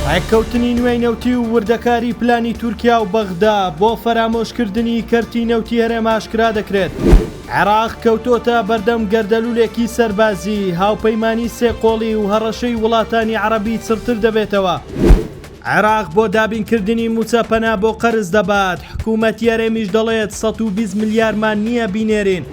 ڕێککەوتنی نوێی نەوتی و وردەکاری پلانی تورکیا و بەغدا بۆ فەرامۆشکردنی کەرتی نەوتی هەرێم ئاشکرا دەکرێت. عێراق کەوتۆتە بەردەم گەردەلوولێکی سەربازی، هاوپەیمانی سێقۆڵی و هەڕەشەی وڵاتانی عەڕەبی چڕتر دەبێتەوە. عێراق بۆ دابینکردنی مووچە پەنا بۆ قەرز دەبات، حکوومەتی هەرێمیش دەڵێت 120 ملیارمان نییە بینێرین.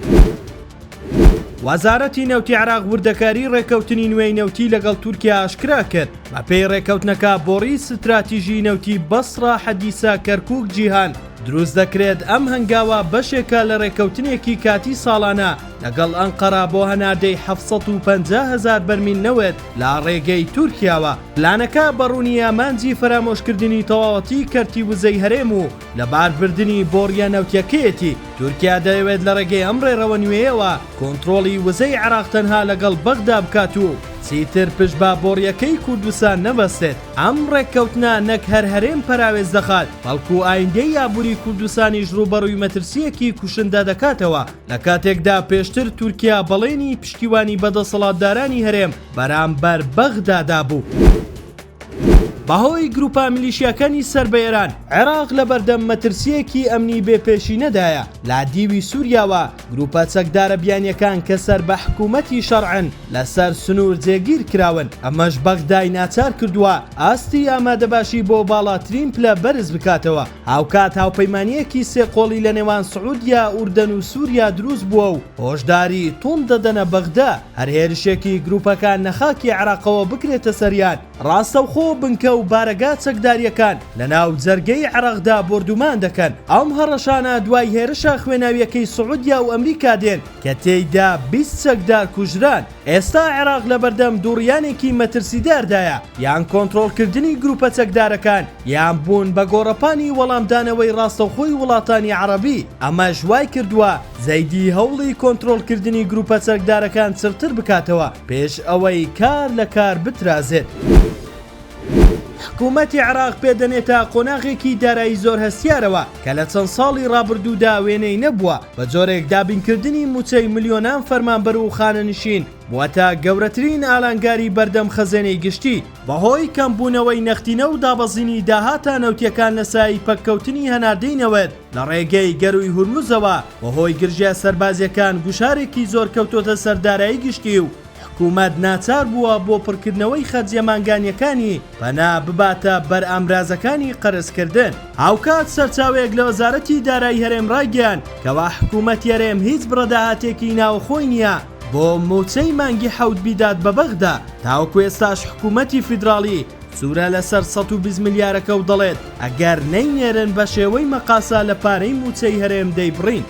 وەزارەتی نەوتی عێراق وردەکاری ڕێککەوتنی نوێی نەوتی لەگەڵ تورکیا ئاشکرا کرد. بەپێی ڕێککەوتنەکە بۆڕی ستراتیژی نەوتی بەسڕە حەدیسە کەرکوک جیهان دروست دەکرێت، ئەم هەنگاوە بەشێکە لە ڕێککەوتنێکی کاتی ساڵانە لەگەڵ ئەنقەرە بۆ هەناردەی 750 هەزار بەرمیل نەوت لە ڕێگەی تورکیاوە. پلانەکە بە ڕوونی ئامانجی فەرامۆشکردنی تەواوەتی کەرتی وزەی هەرێم و لەباربردنی بۆڕییە نەوتییەکەیەتی، تورکیا دەیەوێت لە ڕێگەی ئەم ڕێڕەوە نوێیەوە کۆنترۆڵی وزەی عێراق تەنها لەگەڵ بەغدا بکات و چیتر پشت بە بۆڕییەکەی کوردستان نەبەستێت. ئەم ڕێککەوتنە نەک هەر هەرێم پەراوێز دەخات، بەڵکو ئایندەی ئابووری کوردستانیش ڕووبەڕووی مەترسییەکی کوشندە دەکاتەوە، لە کاتێکدا پێشتر تورکیا بەڵێنی پشتیوانی بە دەسەڵاتدارانی هەرێم بەرامبەر بەغدا دابوو. بەهۆی گروپە میلیشیاکانی سەر بە ئێران، عێراق لەبەردەم مەترسییەکی ئەمنی بێ پێشینەدایە، لە دیوی سوریاوە گروپە چەکدارە بیانییەکان کە سەر بە حکومەتی شەرعن لەسەر سنوور جێگیر کراون، ئەمەش بەغدای ناچار کردووە ئاستی ئامادەباشی بۆ باڵاترین پلە بەرز بکاتەوە، هاوکات هاوپەیمانییەکی سێقۆڵی لەنێوان سعودیە، ئوردەن و سوریا دروست بووە و هۆشداری توند دەدەنە بەغدا. هەر هێرشێکی گروپەکان لە خاکی عێراقەوە بکرێتە سەریان، ڕاستەوخۆ بنکە و بارەگا چەکدارییەکان لە ناو جەرگەی عێراقدا بۆردومان دەکەن. ئەم هەڕەشانە دوای هێرشە خوێناوییەکەی سعودیا و ئەمریکا دێن کە تێیدا 20 چەکدار کوژران. ئێستا عێراق لەبەردەم دووڕیانێکی مەترسیداردایە، یان کۆنترۆڵکردنی گروپە چەکدارەکان، یان بوون بە گۆڕەپانی وەڵامدانەوەی ڕاستەوخۆی وڵاتانی عەڕەبی، ئەمەش وایکردووە زەیدی هەوڵی کۆنترۆڵکردنی گروپە چەکدارەکان چڕتر بکاتەوە پێش ئەوەی کار لە کار بترازێت. حکومەتی عێراق پێ دەنێتە قۆناغێکی دارایی زۆر هەستیارەوە کە لە چەند ساڵی ڕابردوودا وێنەی نەبووە، بە جۆرێک دابینکردنی مووچەی ملیۆنان فەرمانبەر و خانەنشین بووەتە گەورەترین ئالانگاری بەردەم خەزێنەی گشتی. بەهۆی کەمبوونەوەی نەختینە و دابەزینی داهاتە نەوتییەکان لە سایەی پەککەوتنی هەناردەی نەوت لە ڕێگەی گەرووی هورمزەوە، بەهۆی گرژییە سەربازییەکان گوشارێکی زۆر کەوتۆتە سەر دارایی گشتی و حکومەت ناچار بووە بۆ پڕکردنەوەی خەرجییە مانگانییەکانی پەنا بباتە بەر ئامرازەکانی قەرزکردن. هاوکات سەرچاوەیەک لە وەزارەتی دارایی هەرێم ڕایگەیاند کەوا حکومەتی هەرێم هیچ بڕە داهاتێکی ناوەخۆی نییە بۆ مووچەی مانگی حەوت بیدات بە بەغدا، تاوەکو ئێستاش حکوومەتی فیدراڵی سوورە لەسەر 120 ملیارەکە و دەڵێت، ئەگەر نەینێرن بە شێوەی مەقاسە لە پارەی مووچەی هەرێم دەیبڕین.